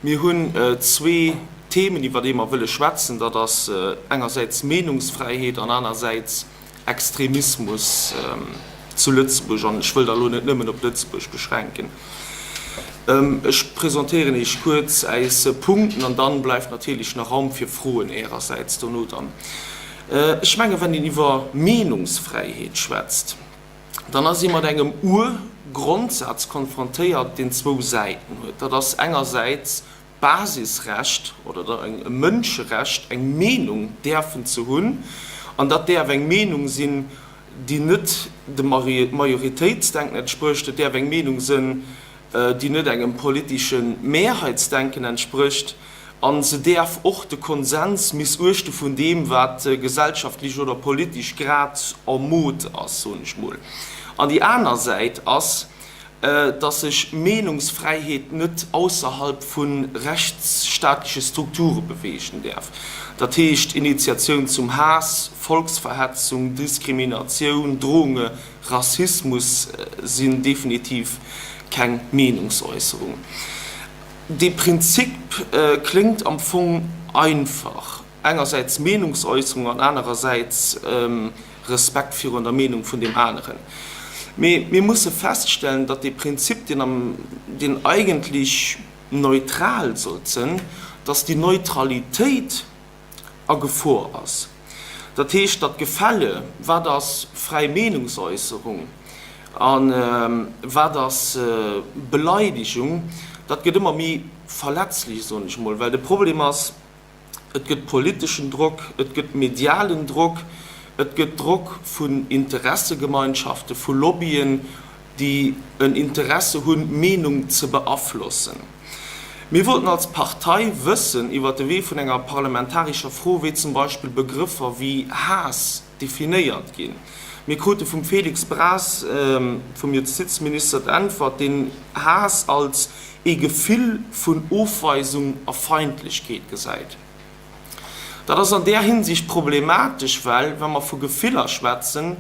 Mir hunn zwee Themen, iwwer déi mer wëlle schwätzen. Dat ass engersäits Meenungsfräiheet an anersäits Extremismus zu Lëtzebuerg. An ech wëll dat elo net nëmmen op Lëtzebuerg beschränken. Ech presentéieren Iech kuerz äis Punkten an dann bleift natierlech nach Raum fir Froen Ärersäits dono dann. Ech mengen, wenn een iwwer Meenungsfräiheet schwätzt, dann ass ee mat engem Urgrondsaz konfrontéiert, deen zwou Säiten huet. Dat ass engersäits d'Basisrecht oder e Mënscherecht, eng Meenung däerfen ze hunn, an dat däerf eng Meenung sinn, déi net dem Majoritéitsdenken entsprécht, et däerf eng Meenung sënn, déi net engem politesche Mehrheitsdenken entsprécht, a se däerf och de Konsens missuechte vun deem, wat gesellschaftlech oder politesch grad en mode ass, soen ech mol. An déi aner Säit ass, dass sech Meenungsfräiheet net ausserhalb vu rechtsstaatleche Strukture beweegen däerf, dat heescht Initiatioun zum Haass, Volksverhetzung, Diskriminatioun, Drohunge, Rassismus sinn definitiv keng Meenungsäusserung. Dee Prinzip kléngt am Fong einfach, engersäits Meenungsäusserung an anerersäits Respekt virun der Meenung vun deem aneren. Mee mir musse feststellen, datt dee Prinzip, deen am, deen eigentlech neutral sollt sënn, datt déi Neutralitéit a Gefor ass. Dat heescht, datt d'Gefälle, wat ass fräi Meenungsäusserung a wat ass Beleidigung, dat gëtt ëmmer méi verletzlech, soen ech emol, well de Problem ass, Et gëtt politeschen Drock, et gëtt medialen Drock, et gëtt Drock vun Interessegemeinschaften, vu Lobbyen, déi en Interesse hunn, d'Meenung ze beaflossen. Mir wollten als Partei wëssen, iwwer de Wee vun enger parlamentarescher Fro, wéi zum Beispill Begrëffer wéi Haass definéiert ginn. Mir krute vum Félix Braz, vum Justizminister, d'Äntwert, deen Haass als ee Gefill vun Ofweisung a Feindlechkeet gesäit. Dat ass an där Hinsicht problematesch, well wa mer vu Gefiller schwätzen,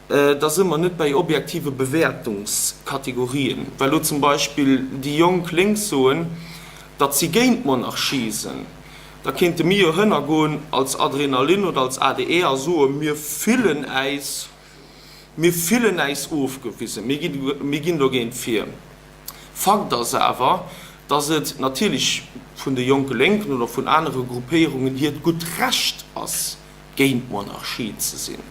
da si mer net bäi objektive Bewäertungskategorien. Well elo zum Beispill déi Jonk Lénk soen, datt si géint d'Monarchie sinn, da kéinte mir jo hënnergoen als Adrenalin oder als adr a soen, mir fillen äis, mir fillen äis ofgewisen, mir ginn dogéint vir. Fakt ass awer, datt et natierlech vun de Jonke Lénken oder vun anere Gruppéierungen hiert gutt Recht ass, géint d'Monarchie ze sinn.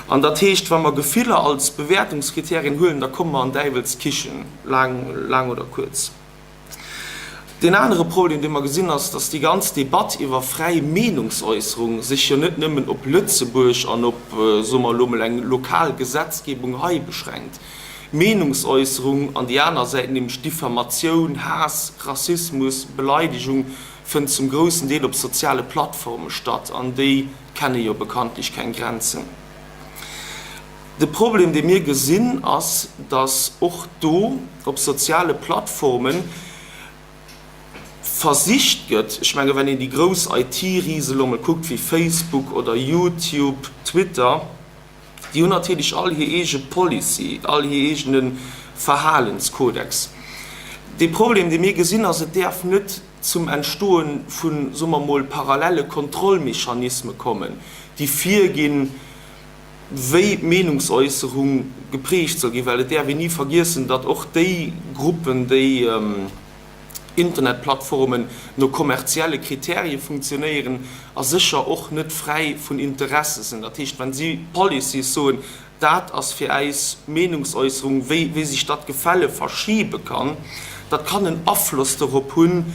An dat heescht, wa mer Gefiller als Bewäertungskriterien huelen, da komme mer an Däiwels Kichen, laang, laang oder kuerz. Deen anere Problem, dee mer gesinn, ass, datt déi ganz Debatt iwwer fräi Meenungsäusserung sech jo net nëmmen op Lëtzebuerg an op, soe mer elo emol, eng lokal Gesetzgebung hei beschränkt. Meenungsäusserung an déi aner Säit, nämlech Diffamatioun, Haass, Rassismus, Beleidegung, fënnt zum groussen Deel op soziale Plattforme statt, an déi kenne jo bekanntlech keng Grenzen. De Problem, dee mir gesinn, ass, datt och do op soziale Plattforme versicht gëtt, ech menge wenn een déi grouss IT-Rise elo emol kuckt wéi Facebook oder YouTube, Twitter, déi hunn natierlech all hir eege Policy, all hir eegene Verhalenskodex. De Problem, dee mir gesinn, ass, et däerf net zum Entstoe vu, soe mer emol, parallele Kontrollmechanisme kommen, déi virginn, wéi d'Meenungsäusserung geprägt soll ginn, well et däerf een ni vergiessen, datt och déi Gruppen, déi Internetplattformen no kommerzielle Kriterie funktionéieren a sécher och net fräi vun Interesse sinn. Dat heescht, wa si Policies soen, dat ass fir äis Meenungsäusserung, wéi wéi sech dat Gefälle verschibe kann, dat kann en Afloss dorop hunn,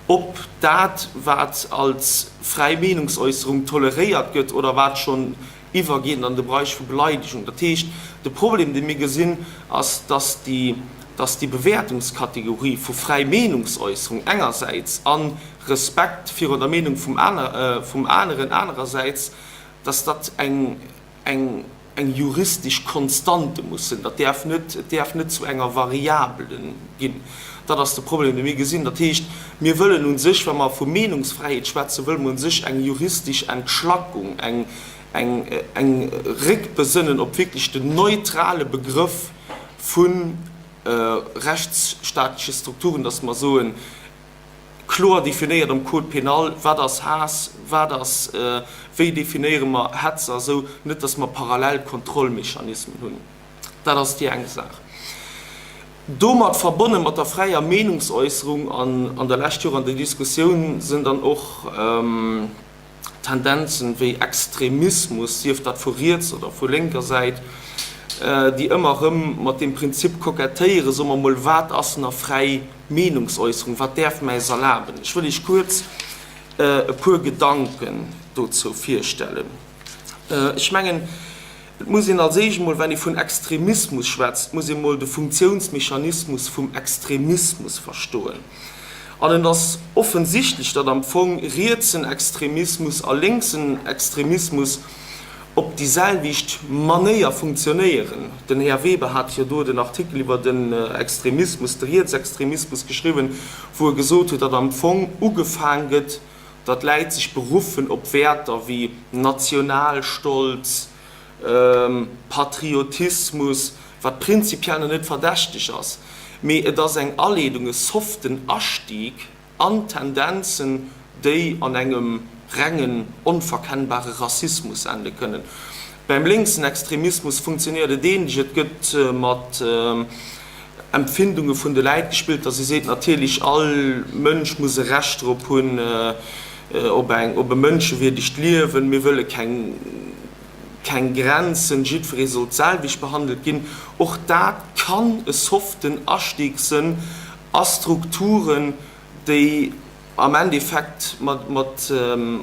ob dat, wat als fräi Meenungsäusserung toleréiert gëtt oder wat schonn iwwergeet an de Bereich vu Beleidegung. Dat heescht, de Problem, dee mir gesinn, ass, dass déi, dass déi Bewäertungskategorie vu fräi Meenungsäusserung engersäits a Respekt virun der Meenung vum aner, vum aneren anerersäits, dass dat eng, eng, eng juristesch Konstante muss sinn. Dat däerf net, et däerf net zu enger Variable ginn. Dat ass de Problem, dee mir gesinn. Dat heescht, mir wëllen u sech, wa mer vu Meenungsfräiheet schwätzen, wëlle mer u sech eng juristesch Entschlackung, eng, eng, eng Réckbesënnen op wierklech den neutrale Begrëff vu rechtsstaatleche Strukturen, dass mer soen, Kloer definéiert am Code pénal, wat ass Haass, wat ass, wéi definéiere mer Hetze a sou, net datt mer parallel Kontrollmechanismen hunn. Dat ass déi eng Saach. Domat verbonne mat der fräier Meenungsäusserung an an der lescht Joer an der Diskussioun sinn dann och Tendenzen wéi Extremismus, sief dat vu riets oder vu lénker Säit, déi ëmmer erëm mat deem Prinzip kokettéieren, soe mer mol, wat ass nach fräi Meenungsäusserung, wat däerf mer äis erlaben? Ech wëll Iech kuerz e puer Gedanken dozou virstellen. Ech mengen, et muss een als éischt emol, wenn ee vun Extremismus schwätzt, muss ee mol de Funktionsmechanismus vum Extremismus verstoen. An et ass offensichtlech, datt am Fong rietsen Extremismus a lénksen Extremismus op déi selwecht Manéier funktionéieren. Den Här Weber hat jo do den Artikel iwwer den Extremismus, de Rietsextremismus geschriwwen, wou e gesot huet, datt am Fong ugefaang gëtt, datt Läit sech beruffen op Wäerter wéi Nationalstolz, Patriotismus, wat prinzipiell nach net verdächteg ass, mee et ass eng Aleedung, e soften Astieg an Tendenzen, déi an engem rengen, onverkennbare Rassismus ende kënnen. Beim lénksen Extremismus funktionéiert et ähnlech, et gëtt mat Empfindunge vun de Läit gespillt, datt ee seet, natierlech all Mënsch muss e Recht drop hunn, op eng, op e mënschewierdegt Liewen, mir wëlle keng, keng Grenzen, jiddweree soll d'selwecht behandelt ginn. Och dat kann e soften Astieg sënn a Strukturen, déi am Endeffekt mat, mat,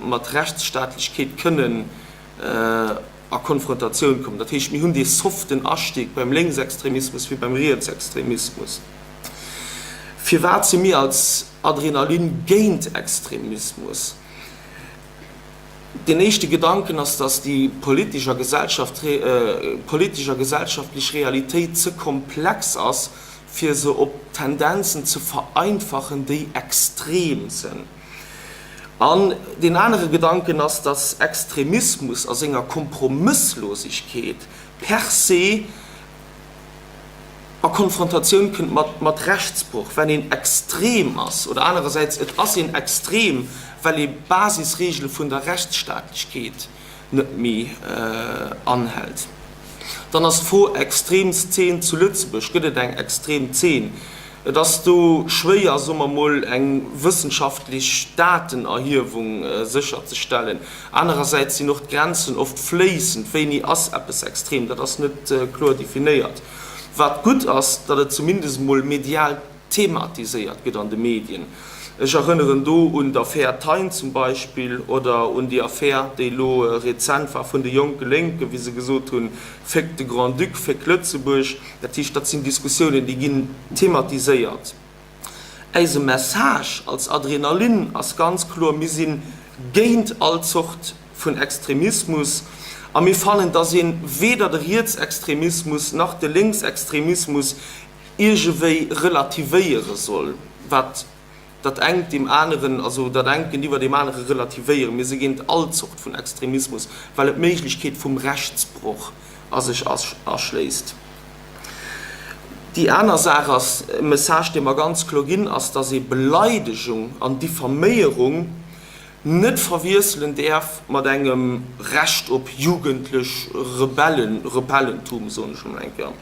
mat Rechtsstaatlechkeet kënnen a Konfrontatioun kommen. Dat heescht, mir hunn dee soften Astieg beim Lénksextremismus wéi beim Rietsextremismus. Firwat si mir als Adrenalin géint Extremismus? Deen éischte Gedanken ass, datt déi politesch a gesellschaftlech Realitéit ze komplex ass, fir se op Tendenzen ze vereinfachen, déi extrem sinn. An deen anere Gedanken ass, dass Extremismus a senger Kompromësslosigkeet per se a Konfrontatioun kënnt mat Rechtsbroch, wenn een extrem ass, oder anerersäits, et ass een extrem, well ee Basisregele vun der Rechtsstaatlechkeet net méi anhält. Dann ass d'Fro, Extrem Zeen zu Lëtzebuerg, gëtt et eng extrem Zeen? Et ass do schwéier, soe mer mol, eng wëssenschaftlech Datenerhiewung sécherzestellen. Anerersäits sinn och d'Grenzen oft fléissend, wéini ass eppes extrem, dat ass net kloer definéiert. Wat gutt ass, datt et zumindest emol medial thematiséiert gëtt an de Medien. Ech erënneren do un d'Affär Thein zum Beispill oder un déi Affär, déi elo rezent war vun de jonke Lénken, wéi se gesot hunn, Féck de Grand-Duc, féck Lëtzebuerg. Dat heescht, dat sinn Diskussiounen, déi ginn thematiséiert. Eise Message als Adrenalin ass ganz kloer, Mir si géint all Zort vun Extremismus a mir fannen, dass ee weder de Rietsextremismus nach de Lénksextremismus iergewéi relativéiere soll, wat dat engt deem aneren, also dat engt géintiwwer deem anere relativéieren. Mir si géint all Zort vun Extremismus, well et d'Méiglechkeet vum Rechtsbroch a sech aschléisst. Déi aner Saach ass, e Message, dee mer ganz kloer ginn, ass, dass ee Beleidegung an Diffaméierung net verwiesselen däerf mat engem Recht op jugendlech Rebellen, Rebellentum, soen ech emol eng Kéier.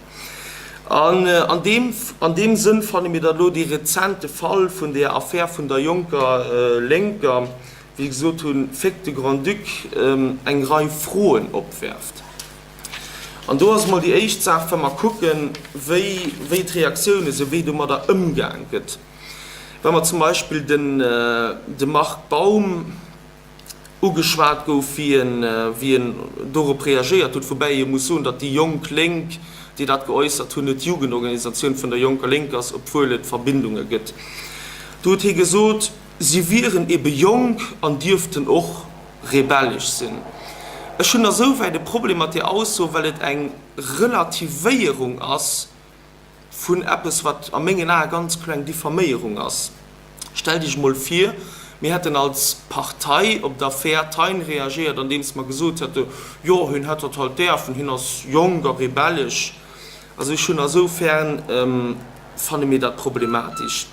An an deem, an deem Sënn fanne mir datt elo dee rezente Fall vun där Affär vun der jonker Lénker, wéi gesot hunn, Féck de Grand-Duc, eng Rei Froen opwerft. An do ass emol déi éischt Saach, wa mer kucken, wéi, wéi d'Reaktioune sinn, wéi domadder ëmgaang gëtt. Wa mer zum Beispill den, de Marc Baum ugeschwat gouf, wéi en, wéi en dorop reagéiert huet, woubäi ee muss soen, datt déi Jonk Lénk, déi dat geäussert hunn, net d'Jugendorganisatioun vun der Jonker Lénk ass, obwuel et Verbindunge gëtt. Do huet hie gesot, si wieren ebe jonk an dierften och rebellesch sinn. Ech hunn asouwäit e Problem mat där Ausso, well et eng Relativéierung ass vun eppes, wat a mengen Ae ganz kloer eng Diffaméierung ass. Stellt Iech emol vir, mir hätten als Partei op d'Affär Thein reagéiert, andeems mer gesot hätte, Jo, hien hätt dat halt däerfen, hien ass jonk a rebellesch. Also ech hunn asoufern, fanne mir dat problematesch.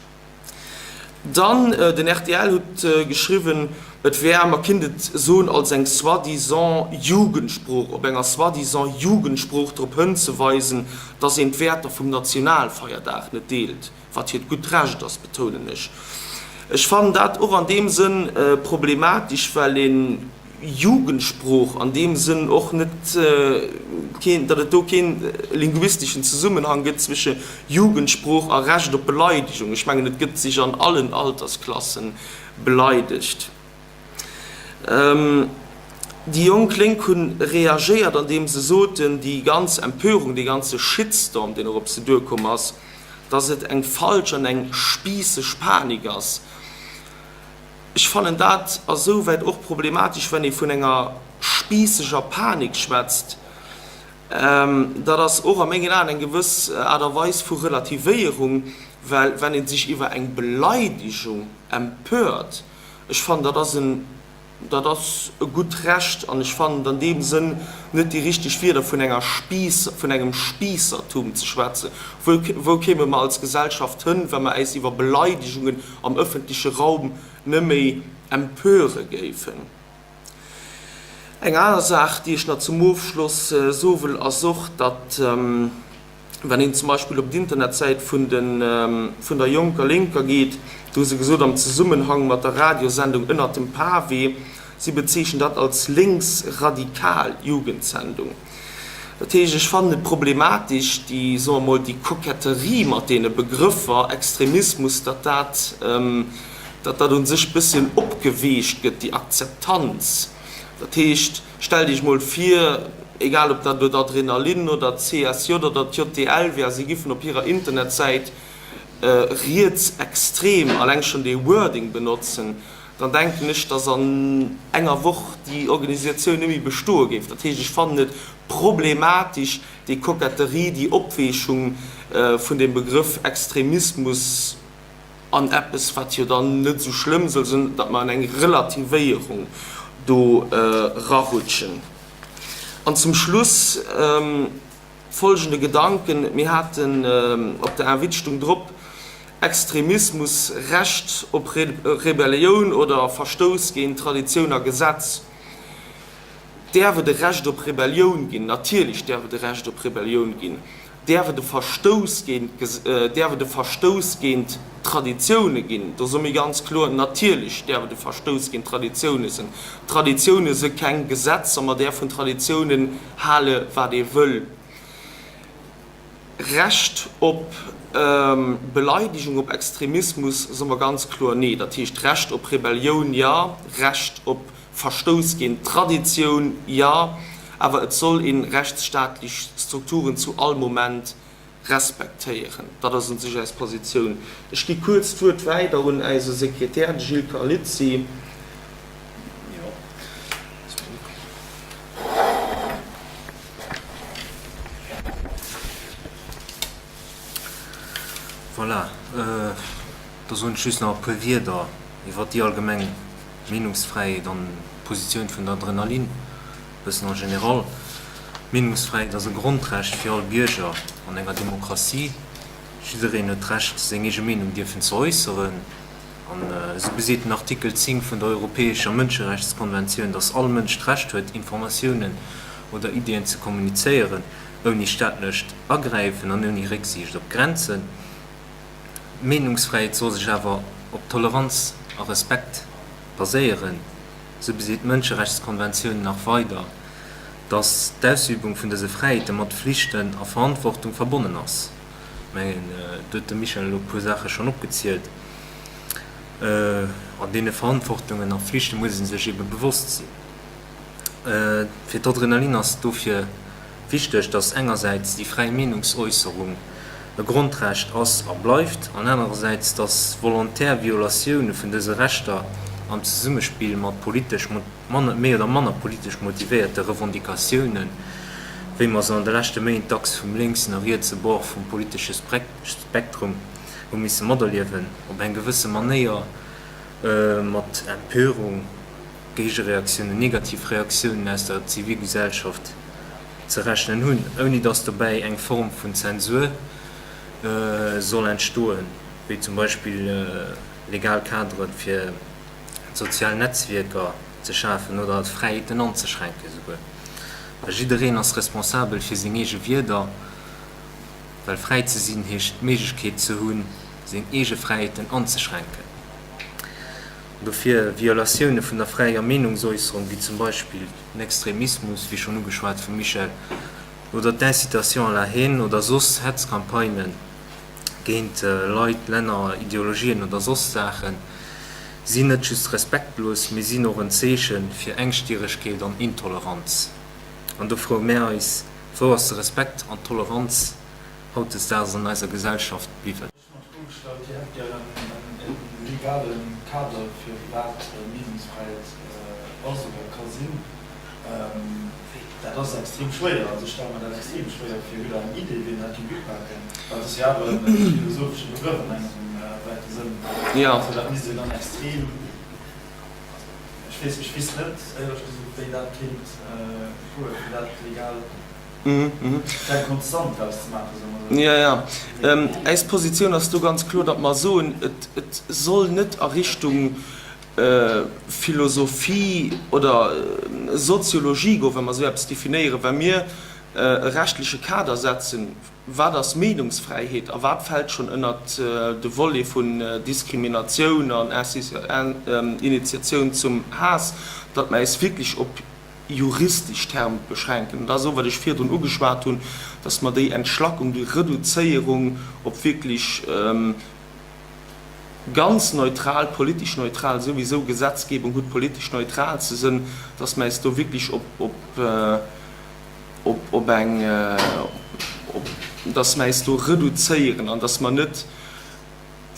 Dann, den rtl huet geschriwwen, et wär, mer kinnt et soen, als eng soi-disant Jugendsprooch, op enger soi-disant Jugendsprooch drop hënzeweisen, datt een d'Wäerter vum Nationalfeierdag net deelt, wat hiert gutt Recht ass, betounen ech. Ech fannen dat och an deem Sënn problematesch, well een Jugendsprooch an deem Sënn och net keen, datt et do keen linguisteschen Zesummenhang gëtt zwësche Jugendsprooch a Recht op Beleidegung. Ech mengen, et gëtt sech an allen Altersklasse beleidegt. Déi jonk Lénk hu reagéiert, andeem se soten, déi ganz Empörung, dee ganze Shitstorm, deen och op se duerkomm ass, datt et eng falsch an eng spiisseg Panik ass. Ech fannen dat asouwäit och problematesch, wenn ee vun enger spiisseger Panik schwätzt. Dat ass och a mengen Aen eng gewëss Aart a Weis vu Relativéierung, well wenn ee sech iwwer eng Beleidegung empört, ech fannen, dat ass en, dat ass e gutt Recht an ech fannen et an deem Sënn net déi richteg Wierder, vun enger Spiiss, vun engem Spiissertum ze schwätzen. Wou, wou kéime mer als Gesellschaft hënn, wa mer äis iwwer Beleidegungen am ëffentleche Raum neméi empöre géifen. Eng aner Saach, déi ech nach zum Ofschloss soe wëll, ass och, datt, wann een zum Beispill op d'Internetsäit vun de vun der Jonker Lénker geet, do hu se gesot am Zesummenhang mat der Radiosendung Ënnert dem Pavé, si bezeechnen dat als lénksradikal Jugendsendung. Dat heescht, ech fannen et problematesch, déi, soe mer mol, déi Koketterie mat deene Begrëffer Extremismus, datt dat, datt dat u sech e bësschen opgeweecht gëtt, déi Akzeptanz. Dat heescht, stellt Iech mol vir, egal ob dat elo d'Adrenalin oder d'CSJ oder d'JDL wär, si giffen op hirer Internetsäit rietsextrem, alleng schonn dee Wording benotzen, dann denken ech, dass an enger Woch déi Organisatioun net méi bestoe géif. Dat heescht, ech fannen et problematesch, déi Koketterie, déi Opweechung vun dem Begrëff Extremismus an eppes, wat jo dann net esou schlëmm soll sinn, datt mer an eng Relativéierung do erarutschen. An zum Schluss folgende Gedanken, Mir haten op der Invite stung drop, Extremismus, Recht op Rebellioun oder Verstouss géint Traditioun a Gesetz. Däerf et e Recht op Rebellioun ginn? Natierlech däerf et e Recht op Rebellioun ginn. Däerf et e Verstouss géint däerf et e Verstouss géint Traditioune ginn? Do soe mir ganz kloer, Natierlech däerf et e Verstouss géint Traditioune sinn. Traditioune si keng Gesetzer, mer däerfen Traditiounen hale wat ee wëll. Recht op Beleidigung, op Extremismus soe mer ganz kloer Nee. Dat heescht Recht op Rebellioun, jo, Recht op Verstouss géint d'Traditioun, jo, awer et soll ee rechtsstaatlech Strukturen zu all Moment respektéieren. Dat ass un sech eis Positioun. Ech gi kuerz d'Wuert weider un eise Sekretär, de Gilles Carlizzi. Voilà, da soen ech just nach e puer Wierder iwwert déi allgemeng Meenungsfräiheet an d'Positioun vun der Adrenalin, e bëssen en général. D'Meenungsfräiheet ass e Grondrecht fir all Bierger an enger Demokratie. Jiddereen huet d'Recht, seng eege Meenung dierfen ze äusseren. An esou beseet den Artikel 10 vun der Europäescher Mënscherechtskonventioun, datt all Mënsch d'Recht huet, Informatiounen oder Ideeën ze kommunizéieren, ouni staatlecht Agräifen an ouni Récksiicht op Grenzen. D'Meenungsfräiheet soll sech awer op Toleranz a Respekt baséieren. Esou beseet d'Mënscherechtskonventioun nach weider, datt d'Ausübung vun dëse Fräiheete mat Flichten a Verantwortung verbonnen ass. Mengen, do huet de Michel elo e puer Saache schonn opgezielt. An deene Verantwortungen a Flichte muss ee sech ebe bewosst sinn. Fir d'Adrenalin ass et dofir wichteg, datt engersäits déi fräi Meenungsäusserung e Grondrecht ass a bleift, an anerersäits, datt volontär Violatioune vun dëse Rechter am Zesummespill mat politesch méi oder manner politesch motivéierte Revendicatiounen, wéi mer se an de leschte Méint dacks vum lénksen a rietse Bord vum politesche Spektrum hu misse materliewen, op eng gewësse Manéier mat Empörung, Géigereaktiounen, negativ Reaktiounen aus der Zivilgesellschaft ze rechnen hunn, ouni datt dobäi eng Form vun Zensur soll entstoen, wéi zum Beispill. Legal Kadere fir sozial Netzwierker ze schafen oder d'Fräiheeten anzeschränken esouguer. Well jiddereen ass responsabel fir seng eege Wierder, well fräi ze sinn heescht d'Méiglechkeet ze hunn, seng eege Fräiheeten anzeschränken. Dofir Violatioune vun der fräier Meenungsäusserung, wéi zum Beispill den Extremismus, wéi schonn ugeschwat vum Michel, oder d'Incitation à la haine oder soss Hetzcampagnen géint Leit, Länner, Ideologien oder soss Saachen, sinn net just respektlos, mee sinn och en Zeeche fir Engstirregkeet an Intoleranz. An do froe mär eis, Wou ass de Respekt an d'Toleranz hautdesdaags an eiser Gesellschaft bliwwen? Ech hu mer d'Fro gestallt, Dir hätt gären e legale Kader fir wat Meenungsfräiheet ass oder ka sinn. Dat ass extrem schwéier. Also ech stelle mer dat extrem schwéier vir. Hutt Der eng Idee, wéi een dat géing upaken? Well et ass jo awer e philosophesche Begrëff an engem wäite Sënn. Also dat misst een dann extrem, also ech weess, ech weess net éierlech gesot, wéi dat kéint goen, fir dat legal. Jo, jo. Eis Positioun ass do ganz kloer, datt mer soen, et soll net a Richtung Philosophie oder Soziologie goen, wa mer esou eppes definéieren. Wa mir e rechtliche Kader setzen, wat ass Meenungsfräiheet a wat fält schonn ënnert de Volet vun Diskriminatioun an Initiatioun zum Haass, datt mer äis wierklech op juristesch Terme beschränken. An dat ass och, wat ech virdrun ugeschwat hunn, dass mer déi Entschlackung, déi Reduzéierung op wierklech ganz neutral, politesch neutral, souwisou Gesetzgebung hutt, politesch neutral ze sënn, dass mer äis do wierklech op, op, op, op eng, op, dass mer äis do reduzéieren an dass mer net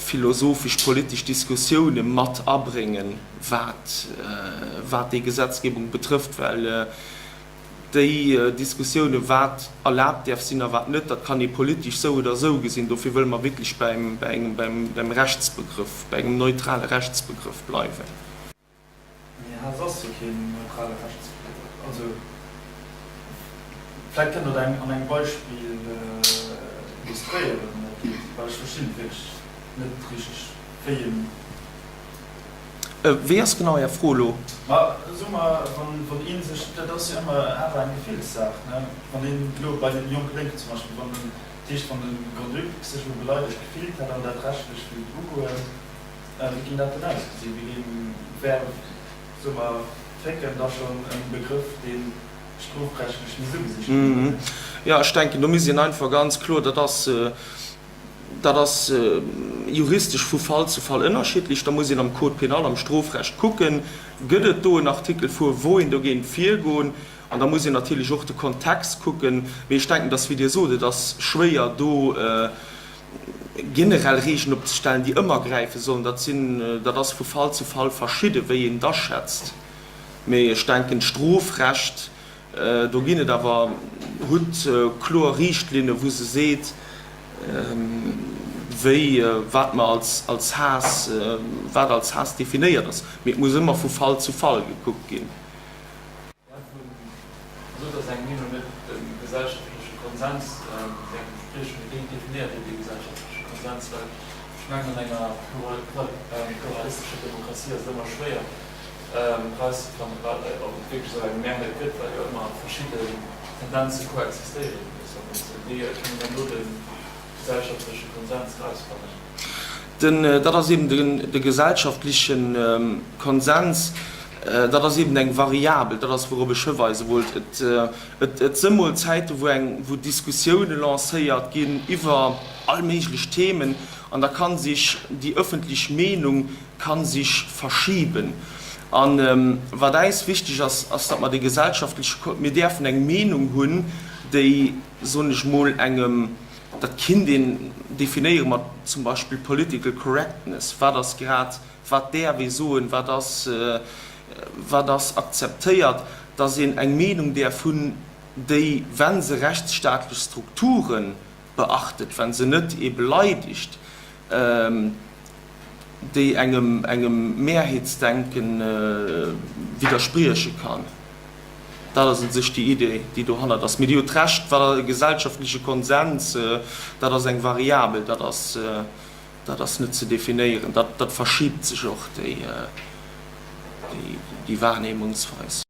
philosophesch-politesch Diskussioune mat abréngen, wat, wat déi Gesetzgebung betrëfft, well déi Diskussioune wat erlaabt däerf sinn a wat net, dat kann ee politesch sou oder sou gesinn. Dofir wëlle mer wierklech beim, bei engem, beim, beim Rechtsbegrëff, bei engem neutrale Rechtsbegrëff bleiwen. Mee Haass ass jo keen neutrale Rechtsbegrëff. Also, vläit kënnt Der dat an engem Beispill illustréieren, wéi dat geet, well ech verstinn et wierklech net richteg, wéi een. Wéi ass genau Är Fro elo? Ma soe mer, wann ee sech, dat ass jo ëmmer awer eng Gefillssaach, ne, wann een elo bei den Jonke Lénken zum Beispill, wann den, dat heescht, wann de Grand-Duc sech elo beleidegt gefillt hätt an dat rechtlech wéilt ugoen, Wéi géing dat dann ausgesinn? Wéi géing, wär, soe mer, Fécken da schonn e Begrëff, dee strofrechtlech misst ugesicht ginn, oder net? Jo, ech denken, do misst een einfach ganz kloer, dat ass, dat ass juristesch vu Fall zu Fall ënnerschiddlech, da muss een am Code pénal, am Strofrecht kucken, gëtt et do en Artikel vu wou een dogéint virgoen? An da muss een natierlech och de Kontext kucken. Mee ech denken, dass, wéi Dir sot, et ass schwéier do, generell Regeln opzestellen, déi ëmmer gräife sollen, dat sinn, dat ass vu Fall zu Fall verschidde wéi een et aschätzt. Mee ech denken, d'Strofrecht, do ginn et awer, hutt kloer Riichtlinne wou se seet, wéi, wat mer als, als Haass, wat als Haass definéiert ass. Mee et muss ëmmer vu Fall zu Fall gekuckt ginn. Dir sot, datt eng Meenung net dem gesellschaftleche Konsens däerf entspriechen. Mee wéi definéiert Dir dee gesellschaftleche Konsens? Well ech mengen, an enger pluralistescher Demokratie ass et ëmmer schwéier erauszefannen, wat, ob et wierklech esou eng Mehrheet gëtt, well jo ëmmer verschidden Tendenze koexistéieren. Wéi kann een dann do de gesellschaftleche Konsens erausfannen? Dat ass eben de gesellschaftleche Konsens. Dat ass eben eng Variabel, dat ass wourop ech hiweise wollt. Et si mol Zäiten, wou eng, wou Diskussioune lancéiert ginn iwwer all méiglech Themen an da ka sech déi ëffentlech Meenung ka sech verschiben. A wat äis wichteg ass, ass datt mer dee gesellschaftleche, mir däerfen eng Meenung hunn, déi, soen ech mol, engem, dat kinnt een definéiere mat zum Beispill political correctness, wat ass grad Wat däerf ee soen, wat ass, wat ass akzeptéiert, dass een eng Meenung däerf hunn, déi, wa se rechtsstaatlech Strukture beachtet, wa se net ee beleidegt, déi engem, engem Mehrheetsdenke widdersprieche kann. Dat ass u sech déi Idee, déi dohannert ass. Mee Dir hutt Recht, wat e gesellschaftleche Konsens, dat ass eng Variabel, dat ass. Dat ass net ze definéieren. Dat verschiibt sech och, déi Wahrnehmungsweis.